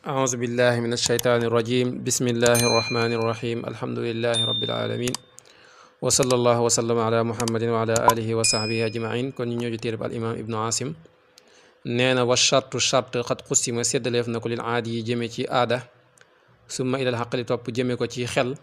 أعوذ بالله من الشيطان الرجيم بسم الله الرحمن الرحيم الحمد لله رب العالمين وصلى الله وسلم على محمد وعلى آله وصحبه أجمعين كون نيو تيرب الإمام ابن عاصم نينا والشرط الشرط قد قسم سيدلف نكو للعادي جيمي تي آدة ثم إلى الحق توب جيمي كو تي خل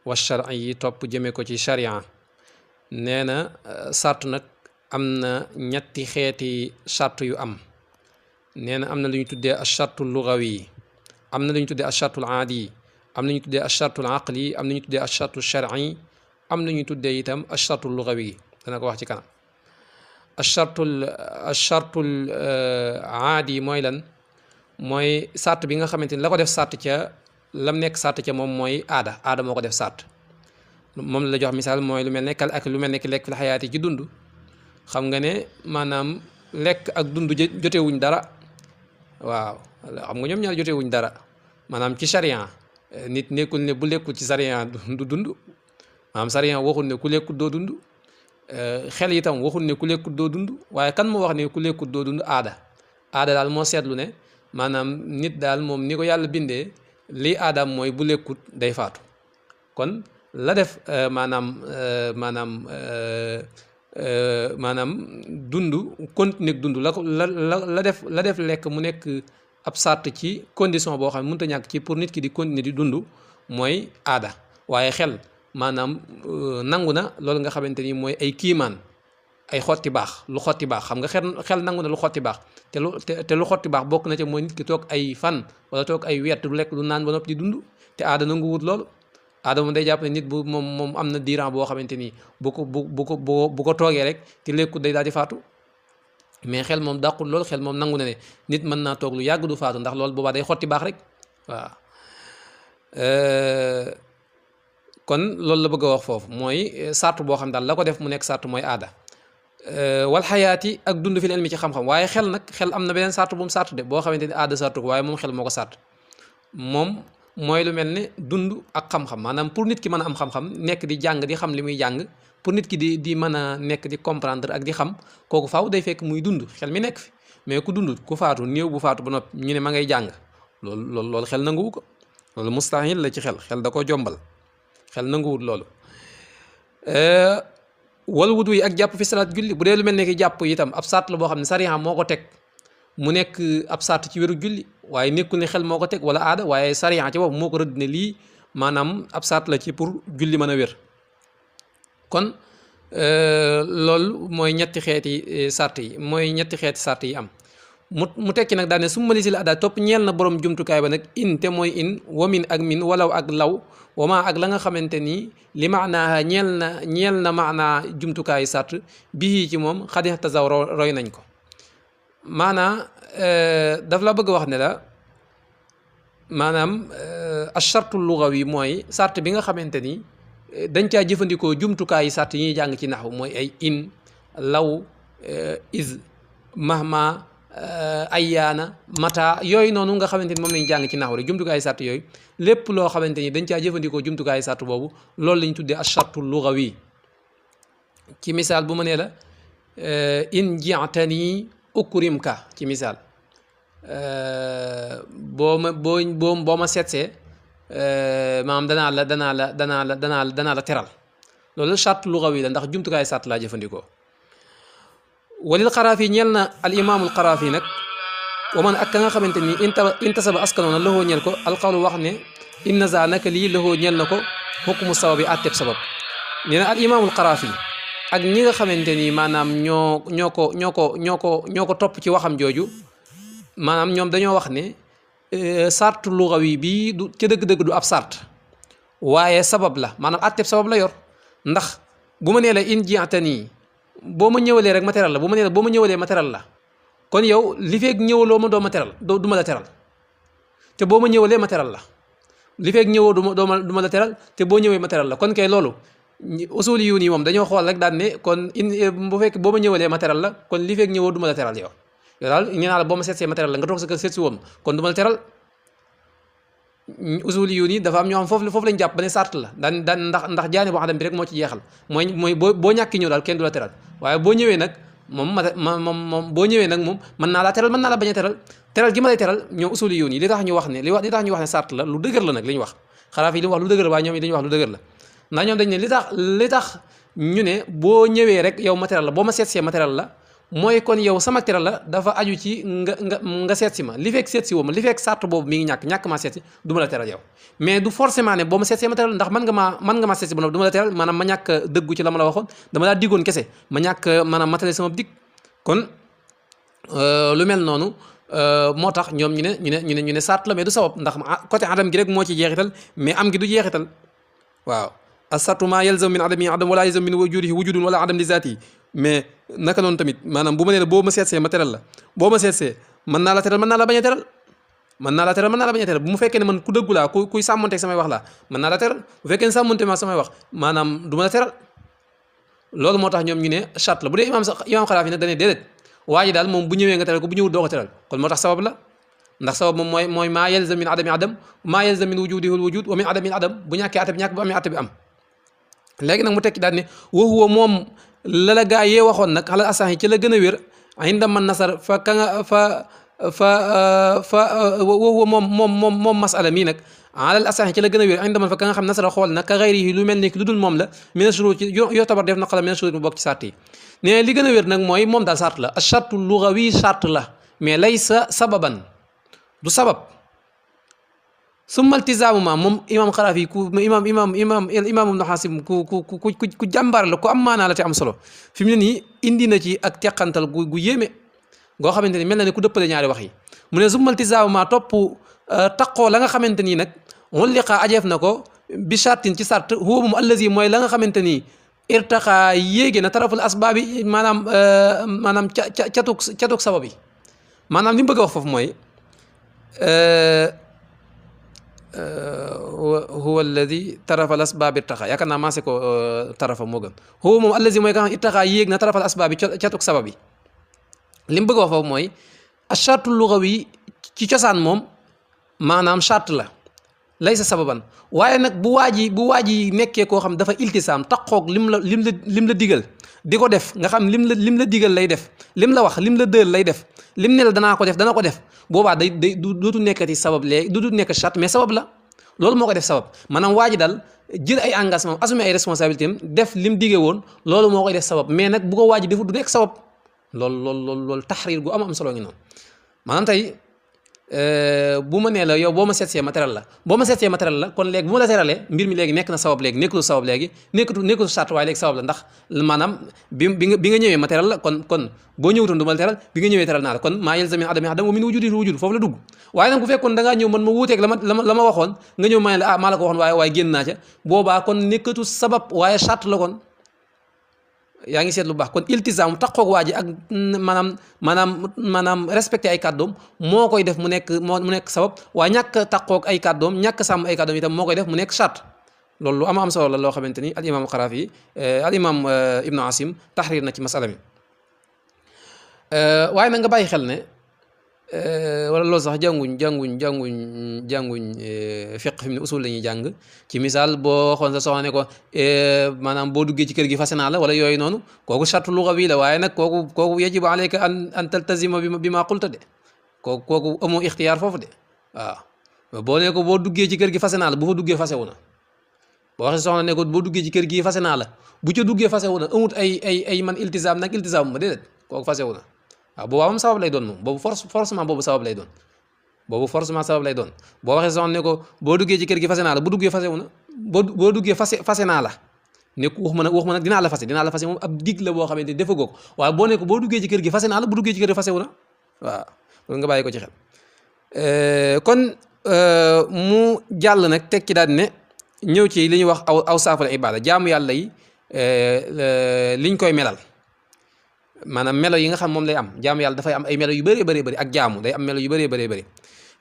والشرعي توب جيمي كو تي شريعة نينا شرط نك أمنا ñetti xeeti charte yu am nee na am na lu ñu tuddee achartu lugawi am na lu ñu tuddee achartu aadi am na ñu tuddee achartu aqli am na ñu tuddee achartu shar'i am na ñu tuddee itam achartu lugawi dana ko wax ci kanam achartu aadi mooy lan mooy sart bi nga xamante ni la ko def sart ca lam nekk sart ca moom mooy aada moo ko def sart moom la jox misaal mooy lu mel ne kal ak lu mel ne ki lekk fil xayaati ci dund xam nga ne maanaam lekk ak dund jotewuñ dara waaw xam nga ñoom ñaar jotewuñ dara maanaam ci charia nit nekkul ne bu lekkul ci charia du dund maanaam charia waxul ne ku lekkul doo dund xel itam waxul ne ku lekkul doo dund waaye kan moo wax ne ku lekkul doo dund aada daal moo seetlu ne maanaam nit daal moom ni ko yàlla bindee lii aadaam mooy bu lekkut day faatu kon la def maanaam dund continuer dund la def lekk mu nekk ab sart ci condition boo xam ne mënut a ñàkk ci pour nit ki di continuer di dund mooy aada waaye xel maanaam nangu na loolu nga xamante ni mooy ay kiimaan ay xotti baax lu xotti baax xam nga xel nangu na lu xotti baax te lu xotti baax bokk na ca mooy nit ki toog ay fan wala toog ay weer du lekk du naan ba noppi di dund te aada nangu wut loolu aada moom day jàpp ne nit bu moom am na diiran boo xamante ni bu ko toogee rek te lekkut day daal di faatu mais xel moom dàqul loolu xel moom nangu na ne nit mën naa toog lu yàgg du faatu ndax loolu boobaa day xotti baax rek waaw kon loolu la bëgg a wax foofu mooy sart boo xam daal la ko def mu nekk sart mooy aada wal xayaati ak dund fi leen mi ci xam-xam waaye xel nag xel am na beneen sart bu mu sart de boo xamante ni aada sartu ko waaye moom xel moo ko sart moom mooy lu mel ne dund ak xam-xam maanaam pour nit ki mën a am xam-xam nekk di jàng di xam li muy jàng pour nit ki di mën a nekk di comprendre ak di xam kooku faaw day fekk muy dund xel mi nekk fi mais ku dund ku faatu néew bu faatu ba noppi ñu ne ma ngay jàng loolu xel nanguwu ko loolu mustahil la ci xel da ko jombal xel nanguwut loolu wal wudu yi ak jàpp fi salaat julli bu dee lu mel ne ki jàpp itam ab sart la boo xam ne sariya moo ko teg mu nekk ab sart ci wéru julli waaye nekkul ne xel moo ko teg wala aada waaye sariya ci bopp moo ko rëdd ne lii maanaam ab sart la ci pour julli mën a wér kon loolu mooy ñetti xeeti sart yi am mu tekki nag daal ne su mali si la ada topp ñeel na borom jumtukaay ba nag in te mooy in wamin ak min walaw ak law wama ak la nga xamante ni li maanaa ñeel na maanaa jumtukaay sart bii ci moom xadix tasaw roy nañ ko maanaa daf la bëgg wax ne la maanaam achartu lugawi mooy sart bi nga xamante ni dañ caa jëfandikoo jumtukaayi sart yi ñuy jàng ci naxwu mooy ay in law is mahma ayyaana mata yooyu noonu nga xamante ni moom lañ jàng ci naxwu rek jumtukaayi sart yooyu lépp loo xamante ni dañ caa jëfandikoo jumtukaayi sart boobu loolu lañ tuddee achartu lugawi ci misaal bu ma nee la in ji'tani ukrimka ci misaal boo ma seetsee maanaam danaa la teral loolu charte lugawi la ndax jumtukaay sart laa jëfandikoo walil xaraafi ñeel na al imaamul xaraafi nag wa man ak ka nga xamante ni intasaba askanoona loxoo ñeel ko alqawlu wax ne inna za naka lii loxoo ñeel na ko xukmu sabab bi atteb sabab nee na al imaamul xaraafi ak ñi nga xamante ni maanaam ñoo ko topp ci waxam jooju maanaam ñoom dañoo wax ne sart lugawi bii du ca dëgg-dëgg du ab sart waaye sabab la maanaam atteb sabab la yor ndax bu ma nee la in ji'tani boo ma ñëwalee rek ma teral la bu ma nee la boo ma ñëwalee ma teral la kon yow li feeg ñëwaloo ma doo ma teral du ma la teral te boo ma ñëwalee ma teral la li feeg ñëwoo du ma la teral te boo ñëwee ma teral la kon kay loolu usuli yu nii moom dañoo xool rek daan ne kon bu fekk boo ma ñëwalee ma teral la kon li fekk ñëwoo du ma la teral yow daal ñu naa la boo ma seetsee ma teral la nga toog sa kër seet si woon kon du ma la teral usuli yu nii dafa am ñoo xam foofu lañ jàpp ba ne sart la daan ndax jaani boo xam bi rek moo ci jeexal mooy boo ñàkki ñëw daal kenn du la teral waaye boo ñëwee nag moom boo ñëwee nag moom mën naa laa teral mën naa la bañ a teral teral gi ma lay teral ñoom usuli yoon yi li tax ñu wax ne li tax ñu wax ne sart la lu dëgër la nag li ñu wax xalaaf yi li mu wax lu dëgër la waaye ñoom yi dañuy wax lu dëgër la ndax ñoom dañ ne li tax ñu ne boo ñëwee rek yow ma teral la boo ma seetsee ma teral la mooy kon yow sama teral la dafa aju ci nga seet si ma li fekk seet si woo ma li fekk sart boobu mi ngi ñàkk maa seet si du ma la teral yow mais du forcément ne boo ma seet see ma teral ndax mën nga maa seet si ba du ma la teral maanaam ma ñàkk dëggu ci la ma la waxoon dama laa diggoon kese ma ñàkk maanaam matale sama dig kon lu mel noonu moo tax ñoom ñu ne sart la mais du sabab ndax côté adam gi rek moo ci jeexital mais am gi du jeexital waaw asartu ma yalzam min adami adam wala yalzam min wujudihi wujudun wala adam li zaati mais naka noonu tamit maanaam bu ma nee la boo ma seetsee ma teral la boo ma seetsee mën naa la teral mën naa la bañ a teral mën naa la teral mën naa la bañ a teral bu mu fekkee ne man ku dëggu laa kuy sàmmonteeg samay wax laa mën naa la teral bu fekkee ne sàmmonte ma samay wax maanaam du ma la teral loolu moo tax ñoom ñu ne charte la bu dee imaam Xalaafi yi nag dañuy déedéet waa ji daal moom bu ñëwee nga teral ko bu ñëwul doo ko teral kon moo tax sabab la ndax sabab moom mooy maa yalzam min adami adam maa yalzam min wujudihi al wujud wa min adami adam bu ñàkkee atte bi ñàkk bu amee atte bi am léegi nag mu tekki daal ne wa huwa moom la la gaa yee waxoon nag xalal asax yi ci la gën a wér inda man nasar fa ka nga fa wa huwa moom masala mii nag alal asax yi ci la gën a wér inda man fa ka nga xam nasara xool nag ka xayri yi lu mel ni lu dul moom la mina shurut ci yoo tabar def na xala mina shurut mu bokk ci sart yi ne li gën a wér nag mooy moom daal sart la achartu lugawi sart la mais laysa sababan du sabab summa iltizaamu ma moom imam Xalaafi ku imam ibnu Xaasim ku jàmbaar la ku am maanaa la te am solo fi mu ne nii indi na ci ak teqantal gu yéeme goo xamante ni mel na ne ku dëppale ñaari wax yi mu ne summa iltizaamu ma topp taqoo la nga xamante nii nag ulliqa ajeef na ko bi chartin ci sart huwa moom allazi mooy la nga xamante nii irtaqa yéege na taraful asbaabi maanaam catuk sabab yi maanaam li mu bëgg a wax foofu mooy huwa alladi tarafal asbaabi irtaqa yaakaar naa maase ko tarafa moo gën huwa moom allazi mooy ka xam irtaqa yéeg na tarafal asbaabi catuk sabab yi li mu bëgg a wax foofu mooy achartu lugawi ci cosaan moom maanaam charte la laysa sababan waaye nag bu waa ji nekkee koo xam dafa iltisaam taqoog lim la digal di ko def nga xam lim la digal lay def lim la wax lim la dël lay def lim ne la dana ko def boobaa day dootu nekkati sabab léegi dootu nekk charte mais sabab la loolu moo ko def sabab maanaam waa ji daal jël ay engagement assumer ay responsabilités am def lim digee woon loolu moo koy def sabab mais nag bu ko waa ji defu du nekk sabab loolu taxriir gu am solo ngi noonu maanaam tey bu ma nee la yow boo ma seetsee ma teral la kon léegi bu ma la teralee mbir mi léegi nekk na sabab léegi nekkutu sabab léegi nekkutu charte waaye léegi sabab la ndax maanaam bi nga ñëwee ma teral la kon boo ñëwutoon du ma la teral bi nga ñëwee teral naa la kon maa yalzamu min adami adam wa min wujudi wujud foofu la dugg waaye nag bu fekkoon da ngaa ñëw man ma wuuteeg la ma waxoon nga ñëw ma ne la maa la ko waxoon waaye génn naa ca boobaa kon nekkatu sabab waaye charte la kon yaa ngi seet lu baax kon iltizaam taqoog waa ji ak maanaam respecté ay kàddoom moo koy def mu nekk sabab waaye ñàkk taqoog ay kàddoom ñàkk sàmm ay kàddoom itam moo koy def mu nekk charte loolu lu am solo la loo xamante ni al imam Xalaafi al imam ibnu Asim taxriir na ci masala mi waaye nag nga bàyyi xel ne wala loolu sax jànguñ fiq fi mu ne usul la ñuy jàng ci misaal boo waxoon sa soxna ne ko maanaam boo duggee ci kër gi fase naa la wala yooyu noonu kooku charte lugawi la waaye nag kooku yajibu alayka an taltazima bi ma qulta de kooku amoo ixtiyaar foofu de waaw boo ne ko boo duggee ci kër gi fase naa la bu fa duggee fasewu na boo waxee soxna ne ko boo duggee ci kër gi fase naa la bu ca duggee fasewu na amut ay man iltizaam nag iltizaam ma déedéet kooku fasewu na waaw boobaa moom sabab lay doon moom boobu forcément boobu sabab lay doon boo waxee soxna ne ko boo duggee ci kër gi fase naa la bu duggee fasewu na boo duggee fase naa la ne ko wax ma nag dinaa la fase moom ab dig la boo xamante ni defagoo ko waaye boo ne ko boo duggee ci kër gi fase naa la bu duggee ci kër gi fasewu na waaw loolu nga bàyyi ko ci xel kon mu jàll nag tekki daal ne ñëw ci li ñuy wax aw saafal ibada jaamu yàlla yi liñ koy melal maanaam melo yi nga xam moom lay am jaamu yàlla dafay am ay melo yu bëree bëri ak jaamu day am melo yu bëree bëri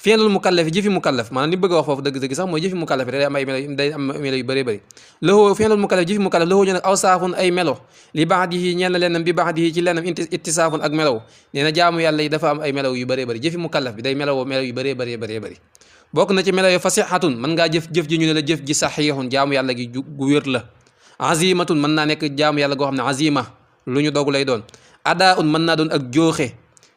fi'lul mukallaf jëfi mukallaf maanaam li bëgg a wax foofu dëgg-dëgg sax mooy jëfi mukallaf day am ay melo yu bëree bëri lahu fi'lul mukallaf jëfi mukallaf lahu ñu nag aw saafun ay melo li ba'dihi ñeel na lennam bi ba'dihi ci lennam ittisaafun ak melow nee na jaamu yàlla yi dafa am ay melo yu bëree bëri jëfi mukallaf bi day melo yu bëree bëri bokk na ci melo yu fasihatun mën ngaa jëf ji ñu ne la jëf ji sahihun jaamu yàlla gi gu wér la azimatun mën naa nekk jaamu yàlla goo xam ne azima lu ñu dogu lay doon adaa un mën naa doon ak jooxe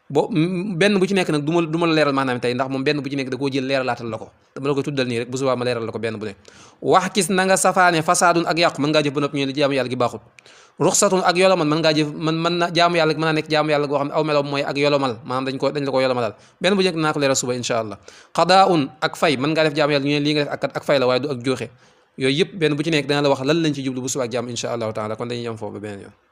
benn bu ci nekk nag du ma la leeral maanaam tey ndax moom benn bu ci nekk da koo jël leeralaatal la ko dama la koy tuddal nii rek bu subaa ma leeral la ko benn bu ne wax kis na nga safaane fasaadun ak yàqu mën ngaa jëf ba noppi ñu ne jaamu yàlla gi baaxut ruxsatun ak yolomal mën ngaa jëf mën na jaamu yàlla mën naa nekk jaamu yàlla goo xam ne aw meloom mooy ak yolomal maanaam dañ la ko yolomalal benn bu nekk naa ko leeral suba insha allah qadaa'un ak fay mën ngaa def jaamu yàlla ñu ne lii nga def ak fay la waaye du ak jooxe yooyu yëpp benn bu ci nekk dana la wax lan lañ ci jublu bu subaa ak jàmm insha allahu taala kon dañuy yem foofu ba beneen yoon